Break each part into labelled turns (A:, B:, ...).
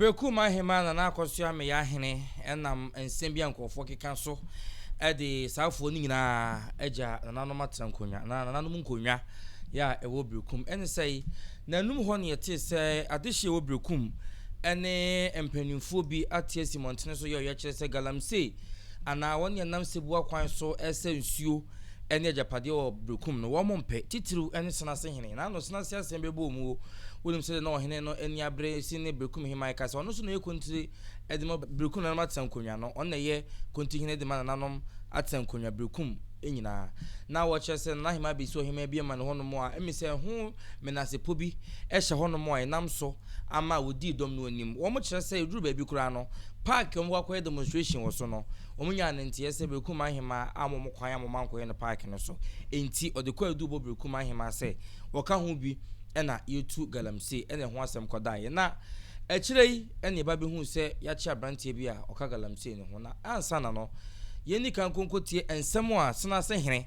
A: Berekum Ahemaa Nana Akosua Ameya Ahene nam nsɛm bi a nkurɔfoɔ keka so de saa afoɔ no nyinaa agya nananom atena nkonnwa anaa nananom nkonnwa yɛ a ɛwɔ Berekum. Ɛne sɛ nanum hɔ ne yɛtee sɛ adehyeɛ wɔ Berekum ne mpanimfoɔ bi ate asi mmɔntene so yɛ ɔyɛkyerɛ sɛ galamsey anaa wɔn ɛnam sebua kwan so ɛsɛ nsuo ne agyapadeɛ wɔ Berekum no, wɔn mpɛ, titiriw ne Senase hene. Na ano Senase asɛm bɛbɔ wɔn o. Wonim sɛdeɛ na ɔhene no ani abere si ne Berekum hemmaa kasa. Ɔno nso na ɔyɛ kontire de ma Berekum nananom atena nkonnwa no. Ɔno na ɛyɛ kontihene de ma nananom atena nkonnwa Berekum nyinaa. Na wɔkyerɛ sɛ Nana Hemaa bɛsi ɔhemaa bi ama no hɔnom a, ɛmi sɛ ɛho menasepɔ bi hyɛ hɔnom a ɛnam so ama wɔdii dɔm no anim. Wɔkyerɛ sɛ ɛduru baabi koraa no, park a wɔkɔ akɔyɛ demonstration wɔ so no, Wɔnyaa no nteɛ sɛ Berekum ahemaa amma wɔn kwan amma wɔankɔyɛ no paake no so. Enti, ɔde kwaadu bɔ Berekum ahemaa sɛ wɔka ho bi na yɛretu galamsey na ɛho asɛm kɔdaeɛ. Na akyire yi na yɛba bɛhuu sɛ yɛakye aberanteɛ bi a ɔka galamsey no ho. Na ansa na no, yɛnni kan nkɔ nkɔtie nsɛm a Senase hene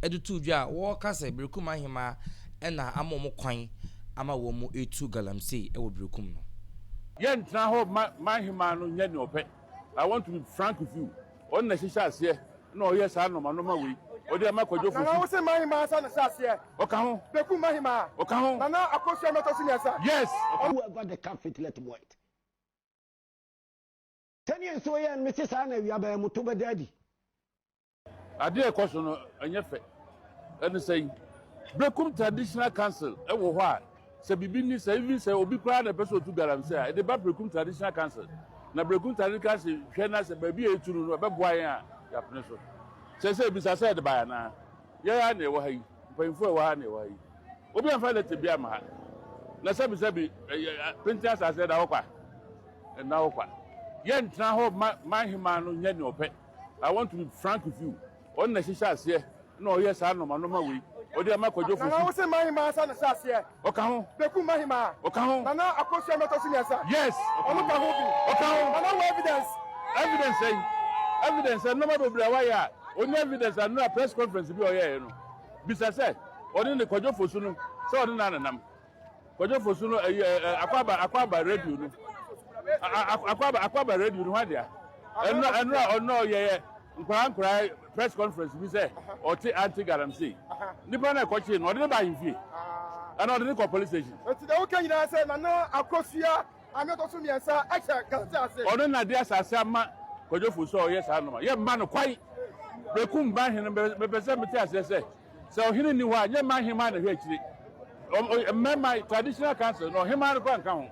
A: de too dwa a wɔreka sɛ Berekum ahemaa na ama wɔn kwan ama wɔretu galamsey wɔ Berekum no.
B: Yɛntena hɔ mma m'ahemaa no nyɛ nea ɔpɛ. I want to be frank with you. Ɔno na ɛhyehyɛ aseɛ na ɔyɛ saa nɔɔma nɔɔma wei. Ɔde ama Kwadwo Fosu.
C: Nana wo se Mahemaa nsa na ɛhyɛ aseɛ.
B: Ɔka ho.
C: Bekum Mahemaa.
B: Ɔka ho.
C: Nana Akosua mɛtɔ so miɛnsa.
B: Yes.
D: Whoever the cap fit let him wear it. Sɛdeɛ nsuo yɛ no, mese saa na awia bɛyɛ mo to bɛda adi.
B: Adeɛ a ɛkɔ so no, ɛnyɛ fɛ. Ɛne sɛn? Berekum Traditional Council wɔ hɔ a, sɛ biribi ni, sɛ even sɛ obi koraa na ɛpɛ sɛ ɔtu galamsey a, ɛde ba Berekum Traditional Council. Na Berekum Traditional Council hwɛ na sɛ baabi a ɛtu no no, ɛbɛboa yɛn a, yɛapene so. Kyerɛ sɛ, bisa sɛ ɛde baeɛ anaa? Yɛn ara na yɛwɔ ha yi, mpanyimfoɔ a ɛwɔ ha na yɛwɔ ha yi. Obi amfa lɛtɛ bi amma ha. Na sɛbisɛbi, penten asase ɛda hɔ kwa. Ɛnna hɔ kwa. Yɛntena hɔ mma man hemaa no nyɛ nea ɔpɛ. I want to be frank with you. Ɔno na ɛhyehyɛ aseɛ na ɔyɛ saa nɔɔma nɔɔma wei. Ɔde ama Kwadwo Fosu.
C: Nana wo se Mahemaa nsa na ɛhyɛ aseɛ.
B: Ɔka ho.
C: Bekum Mahemaa.
B: Ɔka ho.
C: Nana Akosua mɛtɔ so miɛnsa.
B: Yes.
C: Ɔno ka ho bi.
B: Ɔka ho.
C: Nana wɔ evidence.
B: Evidence sɛn? Evidence sɛ nneɛma bebree a wayɛ a ɔnni evidence a nnora press conference bi a ɔyɛeɛ no. Bisa sɛ ɔne ne Kwadwo Fosu no sɛ ɔne no anenam. Kwadwo Fosu no ɛyi ɛ Akwaaba Akwaaba radio no Akwaaba Akwaaba radio no ho adea ɛnura ɛnura ɔnura ɔyɛyɛ nkwaraa nkwaraa press conference bi sɛ ɔte anti galamsey nipa na ɛkɔkye no ɔde ne ba ahemfie ɛna ɔde ne kɔ police station.
C: Eti deɛ woka nyinaa sɛ Nana Akosua Ame ɔtɔ so miɛnsa ahyɛ galamsey ase.
B: Ɔno na de asase ama Kwadwo Fosu a ɔyɛ saa noma yɛ mma no kwan bekum ba hene mepɛ sɛ mete aseɛ sɛ Sɛ ɔhene nni hɔ a, nyɛ mmaa hemaa na ɛhwɛ akyire. Mmarima, traditional council no, ɔhemaa no koraa nka ho.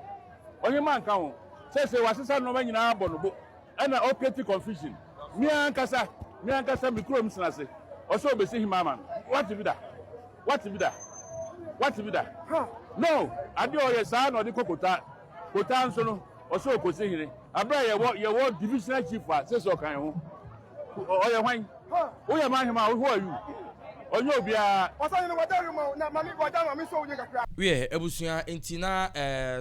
B: Ɔhemaa nka ho. Sɛsɛ wasesa nneɛma nyinaa abɔ no bo, ɛna ɔcreate confusion. Me ankasa, me ankasa me kurom sena ase, ɔsɛ ɔbɛsi hemaa ma me. Wate bi da? Wate bi da? Wate bi da? No! Adeɛ ɔyɛ saa na ɔde kɔ kota. Kota nso no, ɔsɛ ɔkɔsi hene. Abere a yɛwɔ, yɛwɔ divisional chief a, sɛsɛ ɔka yɛn ho. Ɔyɛ hwan? Woyɛ m'ahema a, who are you? Ɔnyɛ obiara.
C: Ɔsahene, wada rema wo, na mame wada ma me nso wonye kakra.
A: Wiɛ, abusua nti na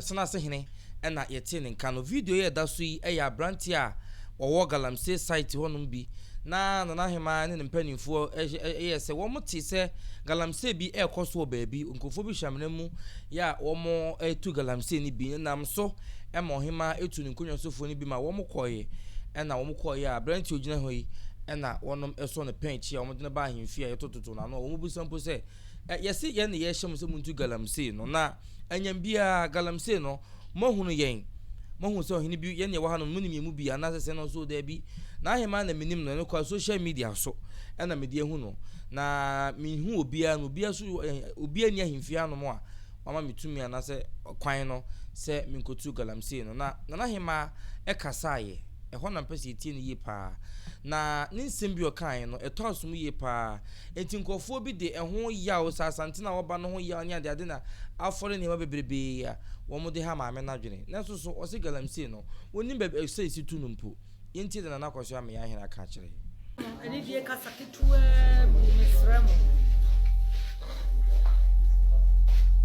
A: Senase hene na yɛtee ne nka no. Video yi a ɛda so yi yɛ aberanteɛ a ɔwɔ Galamsey site hɔnom bi na Nana Ahemaa ne ne mpanimfoɔ yɛɛ sɛ wɔtee sɛ Galamsey bi rekɔ so wɔ baabi. Nkurɔfoɔ bi hyɛ amena mu yɛ a wɔretu Galamsey no bi. Nam so ma ɔhemaa tu ne nkonnwa sofoɔ no bi ma wɔkɔeɛ. Ɛna wɔkɔeɛ a aberanteɛ a ɔgyina hɔ yi na wɔnom sɔ no pɛn akyi a wɔde no ba ahemfie a yɛtototo n'ano a wɔbisa mpo sɛ, Ɛ, yɛse yɛn ne yɛrehyɛ mo sɛ montu galamsey no, na anyam biara galamsey no, moahunu yɛn, moahunu sɛ ɔhene bi, yɛn ne yɛwɔ hanom, monim yɛn mu bi anaasɛ sɛ no nso daabi. N'aheman na menim no, ɛno kora social media so ɛna mede ahu no, na menhu obiara no, obiara so, obiara nni ahemfie hanom a wama me tumi anaasɛ kwan no sɛ menkotu galamsey no. Na Nana Hemaa ɛkasaeɛ. Ɛhɔ na mpɛ sɛ yɛtie no yie paa. Na ne nsɛm bi ɔkaeɛ no, ɛtɔ asom yie paa. Enti nkurɔfoɔ bi de ɛho yaw, sɛ Asante na wɔba no ho yaw ne adeade na afɔre nneɛma bebrebee a wɔde ha maame no adwene. Nanso so ɔse galamsey no, wɔnnim baabi sɛ ɛsi tu no mpo. Yɛntie deɛ Nana Akwasoa Ameyaw Ahene aka akyerɛ yɛn.
E: Anidie kasa ketewaa bi, mesrɛ mo.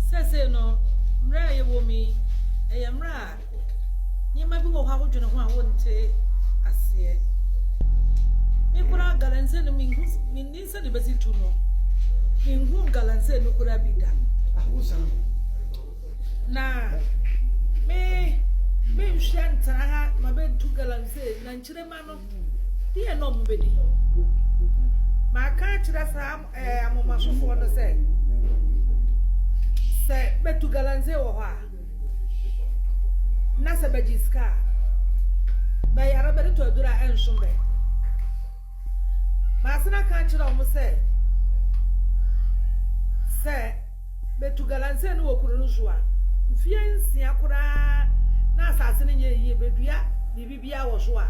E: Seesei no, mmerɛ a yɛwɔ mu yi, ɛyɛ mmerɛ a nneɛma bi wɔ hɔ a wodwene ho a wonte aseɛ. Me koraa galamsey no menhu menni sɛdeɛ bɛsi tu no. Menhu galamsey no koraa bi da. Na me menhwɛ. Menhyia ntena ha ma bɛntu galamsey na nkyirema no deɛ na ɔmo bɛdi. Maka akyerɛ saa ɛɛ amomasofoɔ no sɛ sɛ bɛtu galamsey wɔ hɔ a na sɛ bɛgye sika a bɛyare bɛde tɔ aduro a ɛnso bɛ. Masena aka akyerɛ ɔmo sɛ sɛ Betu galamsey no wɔ kuro no so a, mfeɛ nsia koraa na asase no nyɛ yie, bɛdua biribi biara wɔ so a,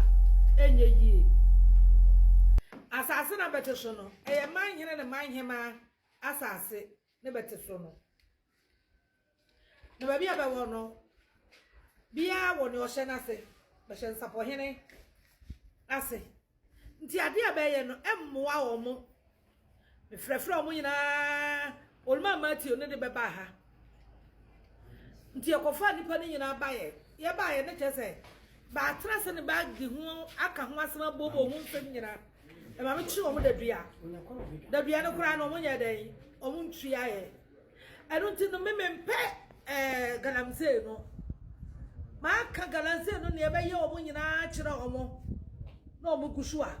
E: ɛnyɛ yie. Asase no a bɛte so no, ɛyɛ manhene ne manhemaa asase ne bɛte so no. Na baabi a bɛwɔ no, biara wɔ nea ɔhyɛ n'ase, bɛhyɛ nsapɔhene ase. Nti adeɛ a bɛyɛ no, ɛmmoa wɔn. Mefrɛfrɛɛ wɔn nyinaa, Oluma Matthew ne de bɛbaa ha. Nti yɛkɔfaa nnipa no nyinaa baeɛ. Yɛbaeɛ no kyerɛ sɛ baatena ase ne baadi ho aka ho asɛm abooboo ho nsɛm nyinaa. Ɛma mekye wɔn dadua. Dadua no koraa no wɔn nyɛ dɛn, wɔn ntuaeɛ. Ɛno nti no me mempɛ ɛɛ galamsey no. Maka galamsey no nea ɛbɛyɛ wɔn nyinaa kyerɛ wɔn na wɔn gu so a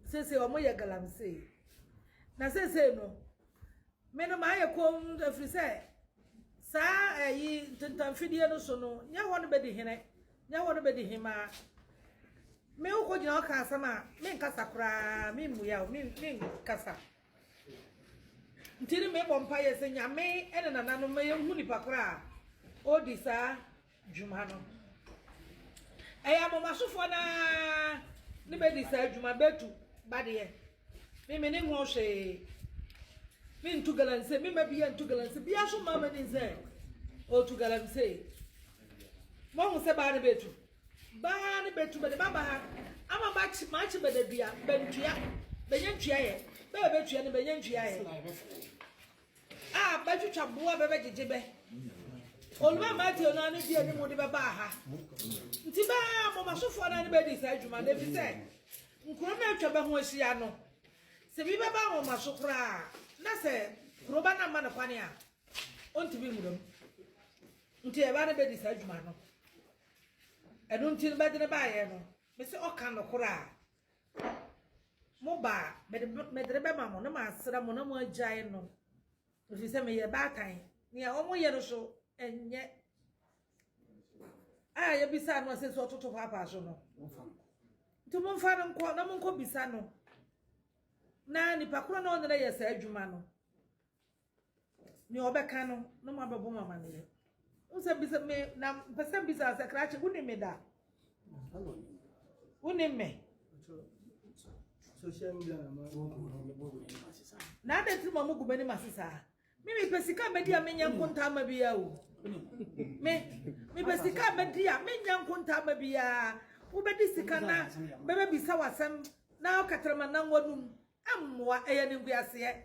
E: seesei wɔn yɛ galamsey. Na seesei no me no mayɛ komm ɛfiri sɛ saa ɛyi ntentanfidie no so no nyɛ hɔ no bɛdi hene nyɛ hɔ no bɛdi hemaa. Me wokɔ gyina hɔ ka asɛm a menkasa koraa memmua wo menkasa. Nti ne mebɔ mpaeɛ sɛ Nyame ne nananom ma yɛnhu nipa korɔ a ɔredi saa dwuma no. Ɛyɛ amomasofoɔ no ara ne bɛdi saa dwuma bɛtu badeɛ. Me me ne ho hwee. Mentu galamsey, me ma bia ntu galamsey. Bia nso mma m'ani sɛ ɔtu galamsey. Moahu sɛ baa no bɛtu. Baa ne betu bɛde bɛaba ha ama makye makye bɛdadua bɛntua bɛnya ntua yɛ bɛyɛ bɛtua ne bɛnya ntua yɛ a bɛtwitwa boa bɛbɛgyegye bɛ oluma matthew no ano di anim de bɛbaa ha nti bɛɛ mɔmasofoɔ no ano bɛdi saa adwuma no ɛfiri sɛ nkuro no atwa bɛ ho ahyia no sɛ bi bɛba mɔmaso koraa na sɛ kuro ba no amma no kwane a ɔntumi nwura mu nti ɛba no bɛdi saa adwuma no Ɛno nti no bɛde no baeɛ no, mese ɔka nokorɛ a, moba a, mede mede no bɛma mo na masrɛ mo na moagyae no. Ɛfiri sɛ meyɛ baatan. Nea wɔyɛ no so ɛnyɛ. A yɛbisaa no sɛ sɛ ɔtoto paapaa so no. Nti momfa no nkɔ na monkɔbisa no. Na nipa korɔ na ɔne no yɛ saa adwuma no. Nea ɔbɛka no na mo abɛbɔ mo amaneɛ. Wo sɛ bisa me na mpɛ sɛ bisa sɛ krakye wo nim me da. Wo nim me. Na adɛn nti ma mo gu m'anim ase saa? Me mepɛ sika mɛdi a menyɛ nkontaa ma biara o. Me mepɛ sika mɛdi a menyɛ nkontaa ma biara. Wobɛdi sika na bɛbɛbisa w'asɛm na ɔkatrama nan w'anum. Mmoa ɛyɛ animguaseɛ.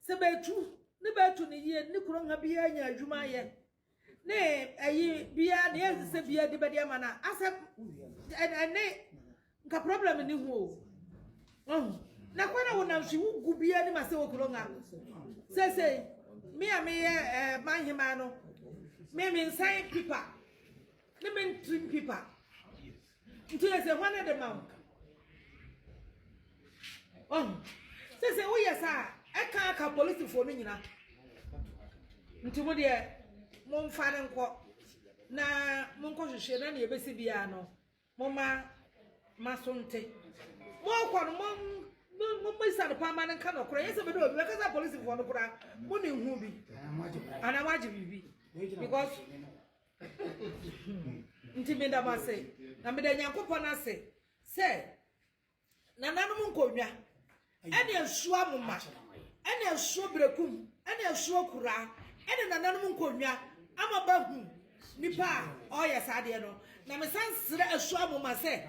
E: Sɛ bɛtu ne bɛtu no yie ne kuro ha biara nya adwuma ayɛ ne ɛyi biara ne ɛsɛ sɛ biara de bɛde ama no a asɛ ɛne nka problem ne ho o. Ɔho na kwan a wonam so wogu biara nim asɛ wɔ kuro ha seesei me a meyɛ ɛɛ manhemaa no me me nsan pipa ne me ntirim pipa. Nti yɛ sɛ hwan de ma wo? Ɔho sɛ sɛ woyɛ saa ɛka aka polisifoɔ no nyina. Nti mo deɛ momfa no nkɔ na monkɔ hwehwɛ na nea ɛbɛsi biara no momma maso nte. Mokɔ no mommisa no paa ma no nka nɔkorɛ. Nyɛ sɛ mede obi bɛka sɛ polisifoɔ no koraa mo ne hu bi anaa moagye biribi because Nti meda mo ase, na meda Nyankopɔn ase sɛ nananom nkonnwa ɛne asuo amoma ɛne asuo berekum ɛne asuo kura ɛne nananom nkonnwa ama bahu nipa a ɔyɛ saa adeɛ no. Na mesan srɛ asuo amoma sɛ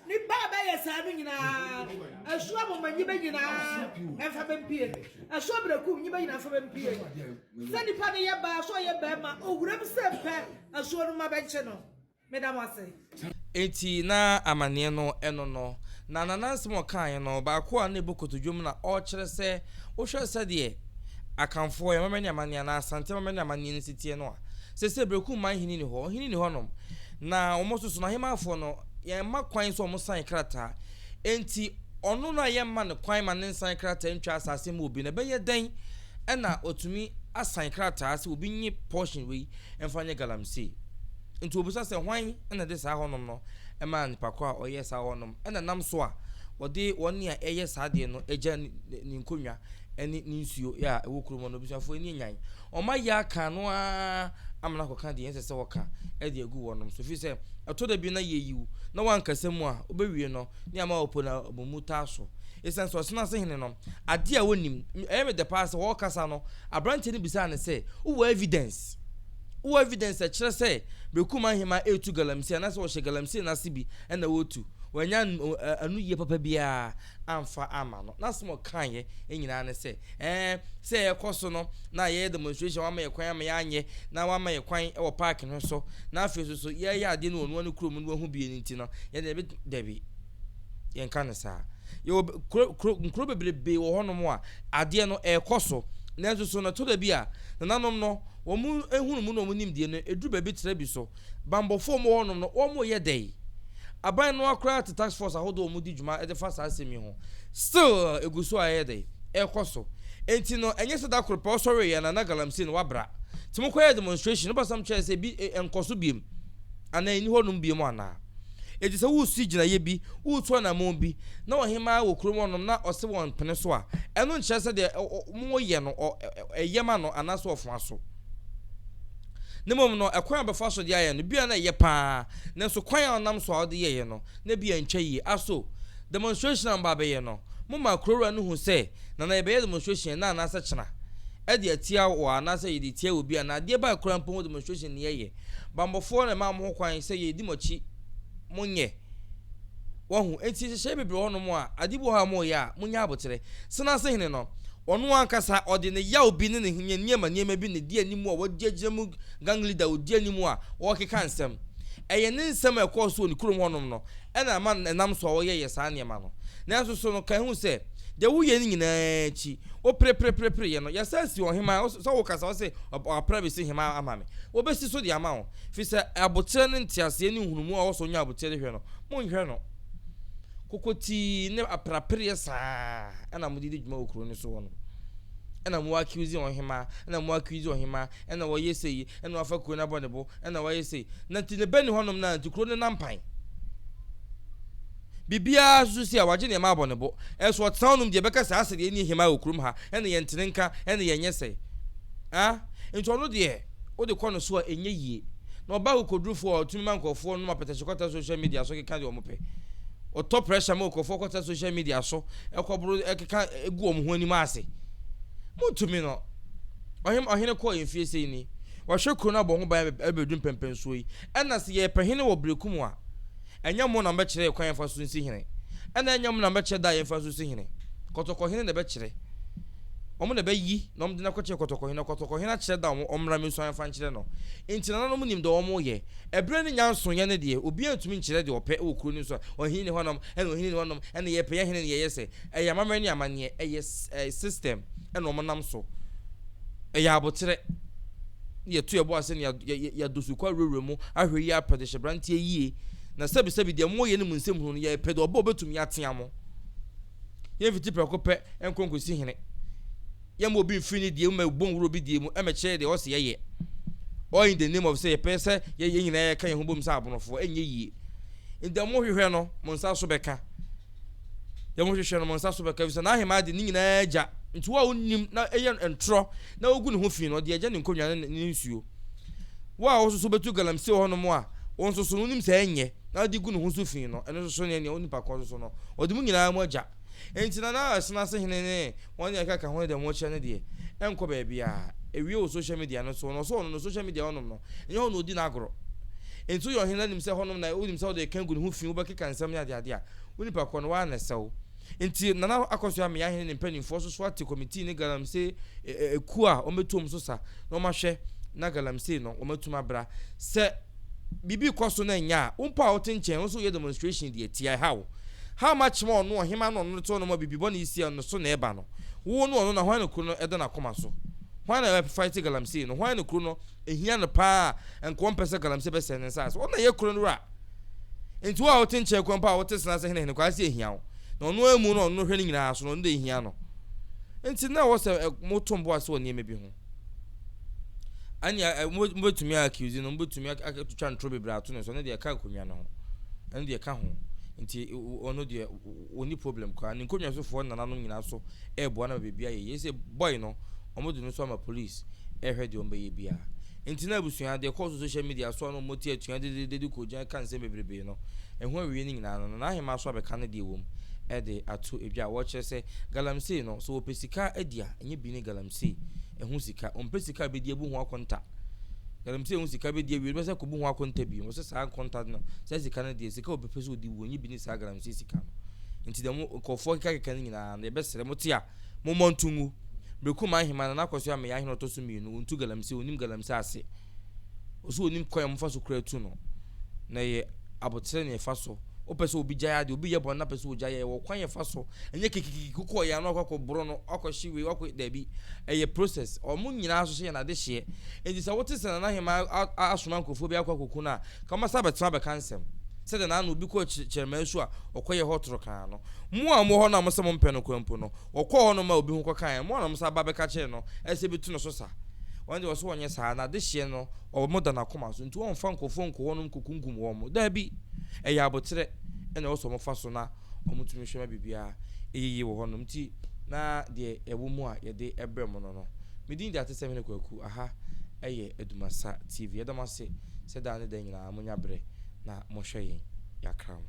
E: nipa a bɛyɛ saa no nyinaa asuo amoma nyi bɛ nyinaa ɛmfa bɛmpie asuo berekum nyi bɛ nyinaa mfa bɛmpie. Sɛ nipa no yɛ baa sɛ ɔyɛ bɛɛma owuram sɛ mpɛ asuo no ma bɛnkye no. Meda mo ase.
A: Enti na amaneɛ no ɛno no. Na Nana nsɛm a ɔkaeɛ no, baako a na ɛbɔ kotodwe mu na ɔrekyerɛ sɛ wohwɛ sɛdeɛ Akanfoɔ, yɛn amammerɛ ne amanneɛ anaa Asante amammerɛ ne amanneɛ no si teɛ no a, seesei Berekum man hene nni hɔ, ɔhene nni hɔnom. Na wɔn nso so no, ahemmanfoɔ no, yɛmma kwan sɛ wɔsan krataa. Enti ɔno no a yɛmma no kwan ma ne nsan krataa ntwa asase ma obi no, ɛbɛyɛ dɛn na watumi asan krataa sɛ obi nye portion wei mfa nyɛ galamsey? Nti wɔbisa sɛ hwan na ɛde saa hɔnom no maa nipa ko a ɔyɛ saa hɔnom ɛna nam so a wɔde wɔn a ɛyɛ saa adeɛ no agya ne nkonnwa ne ne nsuo a ɛwɔ kurom no abusuafoɔ ani anyan wɔn ayɛ aka no ara ama no akɔka deɛ ɛnsɛ sɛ wɔka de agu wɔnom so firi sɛ ɛtɔ da bi na yɛyiw na wankasa mu a wobɛwie no ne ama wɔpo na ɔbɔ taa so ɛsiane sɛ ɔsena ase hene no adeɛ a wɔnim ɛyɛ me dɛ paa sɛ wɔrekasa no aberanteɛ no bisaa no sɛ wowɔ evidence Wowɔ evidence a ɛkyerɛ sɛ Berekum Ahemaa retu galamsey anaasɛ ɔhyɛ galamsey no ase bi na ɔretu? Wannya anoyie papa biara amfa amma no. N'asɛm a ɔkaeɛ nyinaa ne sɛ, ɛɛ, sɛ yɛkɔ so no na yɛyɛ demonstration, wama yɛ kwan ama yɛanyɛ, na wama yɛ kwan wɔ park no so, na afei nso so yɛyɛ adeɛ no wɔ noa ne kurom no wahu bie no nti no, yɛn deɛ yɛbɛtumi, dabi, yɛnka no saa. Yɛwɔ kuro, kuro, nkuro bebrebe wɔ hɔnom a adeɛ no ɛrekɔ so, nanso so no ɛtɔ da bi a nananom no Wɔn nhunumu na wɔn nimdeɛ no ɛduru baabi tra bi so. Banbɔfoɔ a wɔwɔ hɔnom no, wɔreyɛ dɛn? Aban no ara koraa te task force ahodoɔ a wɔdi dwuma de fa saa asɛm yi ho. Still, ɛgu so a ɛyɛ dɛn? Ɛrekɔ so. Enti no, ɛnyɛ sɛ da koro pɛ wɔsɔreeɛ na na galamsey no wabra. Nti mokɔyɛɛ demonstration no, wopɛ sɛ mokyerɛ sɛ ebi nkɔ so biom anaa ɛnni hɔnom biom anaa? Enti sɛ woresi gyinaeɛ bi, woretu anammɔn bi, na ɔhemmaa wɔ kurom hɔnom na ɔse wɔmpene so a, ɛno nkyerɛ sɛ deɛ moreyɛ no ɛyɛ ma no anaasɛ ɔfoa so. Na mmom no, ɛkwan a ɔbɛfa so de ayɛ no, bia na ɛyɛ paa, nanso kwan a ɔnam so a ɔde yɛeɛ no, na bia ɛntwa yie. Aso demonstration a moba abɛyɛ no, moma kurowura no hu sɛ, Nana yɛbɛyɛ demonstration ɛnnɛ anaasɛ kyena de atia wo anaasɛ yɛde tia obi anaa adeɛ baa koraa mpo ho demonstration ne yɛyɛ. Bammɔfoɔ na ɛmaa mo ho kwan sɛ yɛdi mo akyi, monyɛ. Wahu? Enti nhyehyɛe bebree wɔ hɔnom a, ade bi wɔ hɔ a moreyɛ a, munya aboterɛ. Senase hene no, ɔno ankasa, ɔde ne yaw bi ne ne nneɛma nneɛma bi na edi anim a wadi agyina mu, gang leader a odi anim a ɔrekeka nsɛm. Ɛyɛ ne nsɛm a ɛkɔɔ so wɔ ne kurom hɔnom no na ɛma ɛnam so a ɔyɛyɛ saa nneɛma no. Nanso so no, ka hu sɛ, deɛ woyɛ no nyinaa akyi, woperepereperepereyɛ no, yɛsan si ɔhemaa, sɛ wokasa, wose, ɔapra bɛsi hemaa ama me. Wɔbɛsi so de ama wo. Firi sɛ aboterɛ ne nteaseɛ ne nhunumu a ɔwɔ sɛ ɔnya aboterɛ de hwɛ no, monhwɛ no. Kokotii ne apereapereɛ saa ɛna mode di dwuma wɔ kuro no so hɔ no. Ɛna mo accuse ɔhemaa, ɛna mo accuse ɔhemaa, ɛna wɔyɛ sei, ɛna wafa kuro no abɔ ne bo, ɛna wɔayɛ sei. Na nti ne bɛ ni hɔnom na nti kuro no nam pan. Biribiara nso si a wagye nneɛma abɔ ne bo. Ɛnso ɔtena hɔnom deɛ ɛbɛka sɛ asɛ deɛ ɛnni hemaa wɔ kurom ha, ɛna yɛntene nka, ɛna yɛnyɛ sɛ. Ah, nti ɔno deɛ wode kɔ no so a ɛnyɛ yie. Na ɔba akokodurufoɔ a ɔtumi ma nkurɔfoɔ nom apɛtɛhye kɔtena social media so keka deɛ wɔpɛ. Ɔtɔ pressure ma nkurɔfoɔ kɔtena social media so ɛkɔboro ɛkeka gu wɔn ho anim ase. Montumi no. Ɔhem ɔhene kɔɔ yɛn fie sei ni. Wahwɛ kuro no abɔ ho ban abɛdu mpɛmpɛnsoɔ yi. Ɛna sɛ yɛrepɛ hene wɔ Bereku mu a, ɛnyɛ mo na mobɛkyerɛ yɛn kwan yɛmfa so nsi hene. Ɛna ɛnyɛ mo na mobɛkyerɛ da a yɛmfa so nsi hene. Kɔtɔkɔhene na ɛbɛkyerɛ. Wɔn na ɛbɛyi na wɔde no akɔkyerɛ kɔtɔkɔhene, na kɔtɔkɔhene akyerɛ da a wɔmmra mmɛsuan mfa nkyerɛ no. Enti nananom nim deɛ wɔreyɛ. Ɛberɛ ne nyansoyɛ no deɛ, obiara ntumi nkyerɛ deɛ ɔpɛ wɔ kuro no so. Ɔhene ni hɔnom, ɛna ɔhene ni hɔnom, ɛna yɛpɛ yɛn hene na yɛyɛ sɛ. Ɛyɛ amammerɛ ne amanneɛ, ɛyɛ system ɛna wɔnam so. Ɛyɛ aboterɛ. Ne yɛto yɛn bo ase na yɛadɔ sukuu awurawura mu ahwɛ yie apɛ dehyeberanteɛ yie. Na sɛbisɛbi deɛ moyɛ no mu nsɛm hunu no, yɛpɛ deɛ ɔba a ɔbɛtumi atea mo. Yɛmfiti prɛko pɛ nkɔ nkɔsi hene. Yɛmma obi mfiri ne deɛ mu mmɛbɔ nwura obi deɛ mu mmɛkyerɛ deɛ ɔsɛ yɛyɛ. All in the name of sɛ yɛpɛ sɛ yɛn nyinaa yɛka yɛn ho bom sɛ abonofoɔ. Ɛnyɛ yie. Nti deɛ mohwehwɛ no, mo nsa so bɛka. Deɛ mohwehwɛ no, mo nsa so bɛka. Efisɛ n'ahemaa de ne nyinaa agya. Nti wo a wonnim na ɛyɛ ntorɔ na wogu ne ho fi no, ɔde agya ne nkonnwa ne ne nsuo. Wo a wo nso so bɛtu galamsey wɔ hɔnom a, wo nso so no wonim sɛ ɛnyɛ. na ɔde gu ne ho so fi no, ɛno nso so ne nea onipa kɔ so so no, ɔde mu nyinaa mu agya. Enti na na ɛsono ase hene ne wɔn a ɛkeka ho no deɛ wɔkyerɛ no deɛ, ɛnkɔ baabiara. Ewie wɔ social media no so, na ɔsɛ ɔno no social media hɔnom no, ɛnyɛ hɔ na ɔdi n'agorɔ. Enti woyɛ ɔhene na nim sɛ hɔnom na wonim sɛ wode reka gu ne ho fi, wobɛkeka nsɛm ne adeade a, wo nipa korɔ no, woara na ɛsɛ wo. Enti Nana Akɔsoa Ameyah hene ne mpanimfoɔ nso so ate kɔmitii ne galamsey ekuo a wɔbɛtu wɔn so sa na wɔahwɛ na galamsey no wɔatumi abra. Sɛ biribi rekɔ so na ɛnyɛ a, wo mpo a wote nkyɛn, wo nso woyɛ demonstration de atia, ɛha wo. How much more ɔno ɔhemaa no ɔno te hɔnom a biribi bɔne si a ne so na ɛba no. Wo ne ɔno na hwan na kuro no da n'akoma so? Hwan na ɛfight galamsey no? Hwan na kuro no ehia no paa a nka ɔmpɛ sɛ galamsey bɛsɛe ne nsaase? Ɔno na ɛyɛ kuro no wura. Nti wo a wote nkyɛn kwan pa a wote sena sɛ hene hene koraa sɛ ehia wo. Na ɔno amu no ɔno hwɛ ne nyinaa so no ɔno de ehia no. Nti na ɛwɔ sɛ moto mbo ase wɔ nneɛma bi ho. Ɛnea mobɛtumi a accuse no, mobɛtumi atwitwa ntoro bebree ato ne so, ɛno deɛ ɛka akonnwa no ho. Ɛno deɛ ɛka ho. Nti ɔno deɛ ɔnni problem koraa. Ne nkonnwa sofoɔ nananom nyinaa so ɛreboa no ma biribi ayɛ yie. Sɛ boy no, wɔde no nso ama police ɛrehwɛ deɛ wɔbɛyɛ biara. Nti na abusua deɛ ɛkɔɔ so social media so a na wɔte atua dededede de kɔgyan ka nsɛm bebrebe no, ɛho awie no nyinaa no, Nana Ahemaa so abɛka ne deɛ wɔ mu de ato dwa a wɔkyerɛ sɛ galamsey no, sɛ wɔpɛ sika adi a, ɛnyɛ bi ne galamsey ɛho sika. Wɔmpɛ sika a bɛdi abu ho akonta. Galamsey ho sika bɛdi awie no, bɛsɛ kɔbu ho akonta bio. Wɔsɛ saa nkonta no, saa sika no deɛ, sika a wɔbɛpɛ sɛ wɔdi wuo, ɛnyɛ bi ne saa galamsey sika no. Nti deɛ mo nkurɔfoɔ kekakeka no nyinaa no, yɛbɛsrɛ mo te a, mommɔ nto ngu. Berekum ahemman, Nana Akwasu Ameya ahene a ɔtɔ so mmienu, ɔntu galamsey, ɔnnim galamsey ase. Ɔse ɔnnim kwan a wɔfa so kura tu no. Na ɛyɛ aboterɛ na ɛfa so. Wopɛ sɛ obi gyae adeɛ, obi yɛ bɔne na pɛ sɛ ɔgyae a, ɛwɔ kwan a ɛfa so. Ɛnyɛ kikikiki kokɔ yɛ ano akɔ akɔboro no, akɔhye wei, akɔ daabi. Ɛyɛ process. Wɔn nyinaa nso so yɛ n'adehyeɛ. Enti sɛ wote sɛ Nana Ahemaa asoma nkurɔfoɔ bi akɔ akɔku no a, ka wɔn asa abɛtena abɛka nsɛm. Sɛdeɛ n'ano obi kɔɔ Kyerɛmaa su a ɔkɔyɛ hɔ toro kaa no. Mo a mowɔ hɔ no a mose mompɛ no koraa mpo no, wɔkɔɔ hɔ nom a obi ho kɔkaeɛ. Mo a na mosan ba bɛka kyerɛɛ no sɛ bɛtu no so sa. Ɔno deɛ ɔse ɔnyɛ saa. N'adehyeɛ no, wɔda n'akoma so. Nti ɔmfa nkurɔfoɔ nkɔ hɔnom nkɔkunkum wɔn. Daabi! Ɛyɛ aboterɛ na ɛwɔ sɛ wɔfa so na wɔtumi hwɛ ma biribiara yɛ yie wɔ hɔnom. Nti na deɛ ɛwɔ mu a yɛde brɛ mo no no. Me din de Atesɛmhene Kwaku. Aha yɛ Adumasa TV. Yɛda mo ase sɛ daa ne da nyinaa monya berɛ na mohwɛ yɛn. Yɛakra mo.